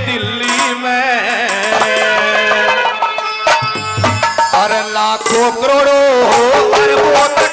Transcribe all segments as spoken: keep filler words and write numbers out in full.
दिल्ली में। अरे लाखों करोड़ों अरबों तक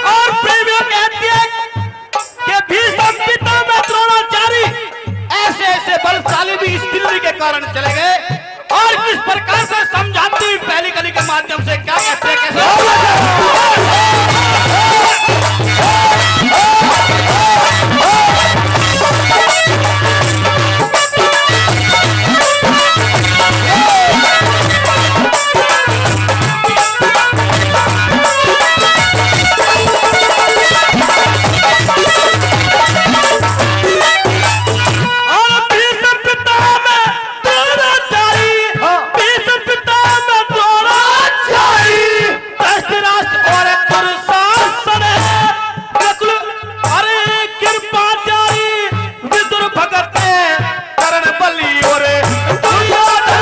और प्रेमियों कहती है कि भीष्म पितामह द्रोणाचार्य ऐसे ऐसे बलशाली भी इस दिल्ली के कारण चले गए। और किस प्रकार से समझाती हुई पहली कली के माध्यम से क्या कहते हैं, कैसे और भीष्म पितामह द्रोणाचार्य, हाँ। भीष्म पितामह द्रोणाचार्य, धृतराष्ट्र और दुशासन, नकुल, अरे कृपाचार्य, विदुर भगत, कर्ण बलि और दुर्योधन,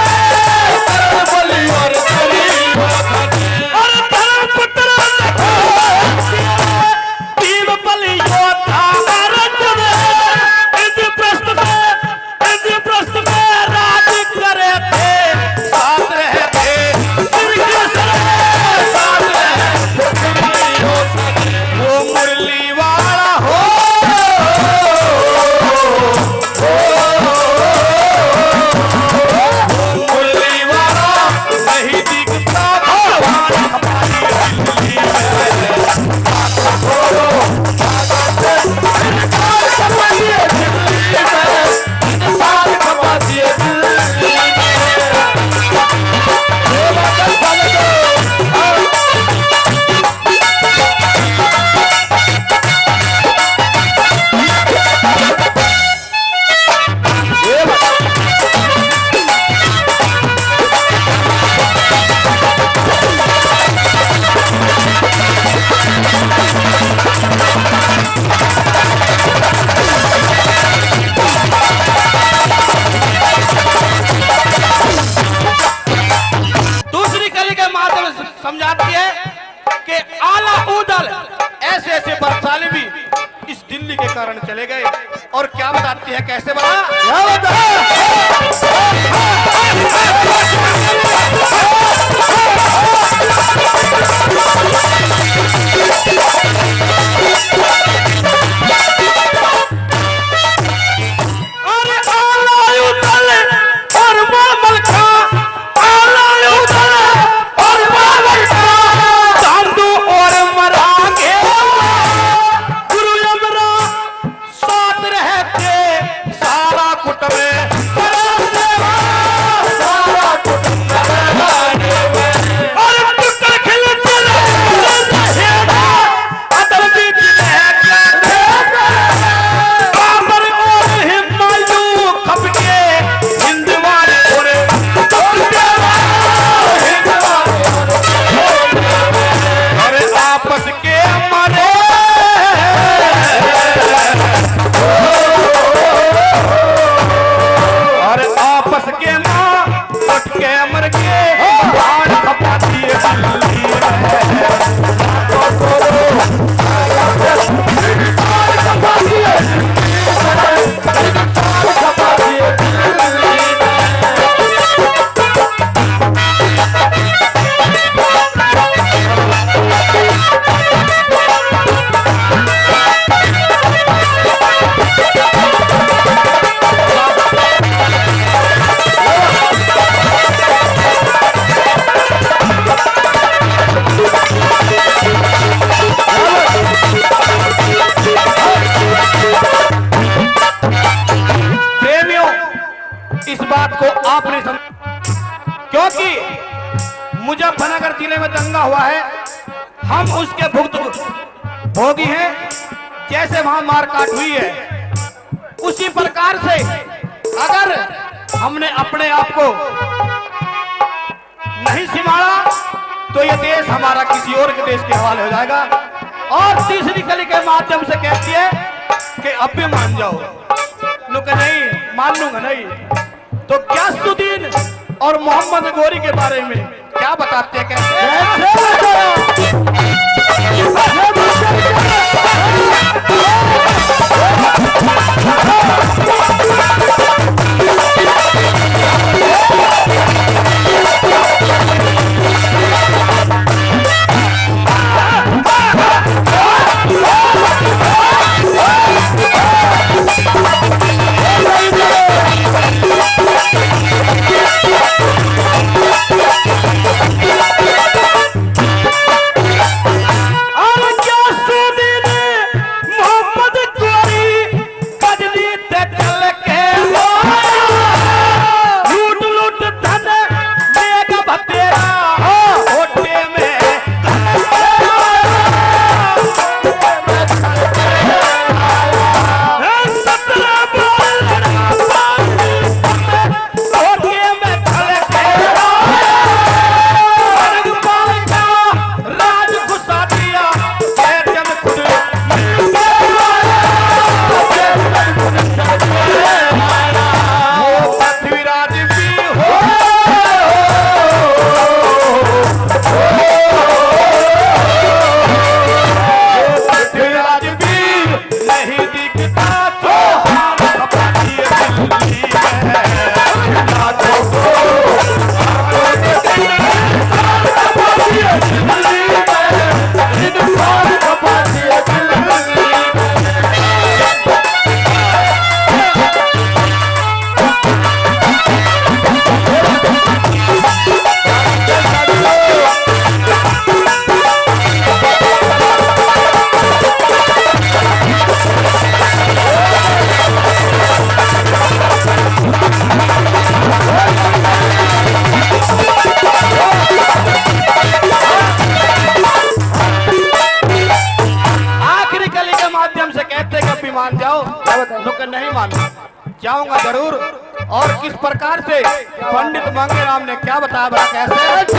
कर्ण बलि और दुर्योधन, और धर्मपुत्र भीम बलि योद्धा अर्जुन, इंद्रप्रस्थ में, इंद्रप्रस्थ में राज करे थे, साथ रहे थे, श्री कृष्ण साथ रहे, वो मुरली वाला हो। दूसरी कली के माध्यम से समझाती है कि आला ऊदल ऐसे ऐसे बलशाली भी इस दिल्ली के कारण चले गए। और क्या बताती है, कैसे बना, क्या बताया? अरे आला ऊदल और मामल खां, आला ऊदल और मामल खां, चांदू और मरांगे, गुरु यमराज साथ रहते सारा कुटुंब, सारा कुटुंब। और टुकड़ खिल चले हेड़ा, अदर बीच में क्या थे? बाबर और हिमायू खपके हिंदवार और हिंदवार। अरे आपस के मारे, अरे आपस के मां उठ के मर के बाढ़ खपाती है दिल्ली में। प्रेमियों, इस बात को आप नहीं समझ, क्योंकि मुजफ्फरनगर जिले में दंगा हुआ है, हम उसके भुगत भोगी हैं। जैसे वहां मारकाट हुई है, उसी प्रकार से अगर हमने अपने आप को नहीं संभाला तो ये देश हमारा किसी और के देश के हवाले हो जाएगा। और तीसरी कली के माध्यम से कहती है कि अब भी मान जाओ। नु कहे, "नहीं, मानूंगा नहीं।" तो गयासुद्दीन और मोहम्मद गोरी के बारे में क्या बताते हैं, कैसे? और क्या सूदी ने मोहम्मद गोरी कजली ते चल के लूट लूट धन बेग बतेरा ओटे में आखिरी कली के माध्यम से कहते कि अभी मान जाओ। नुक्कड़ नहीं मानना, जाऊंगा जरूर। और किस प्रकार से पंडित मांगेराम ने क्या बताया, बड़ा कैसे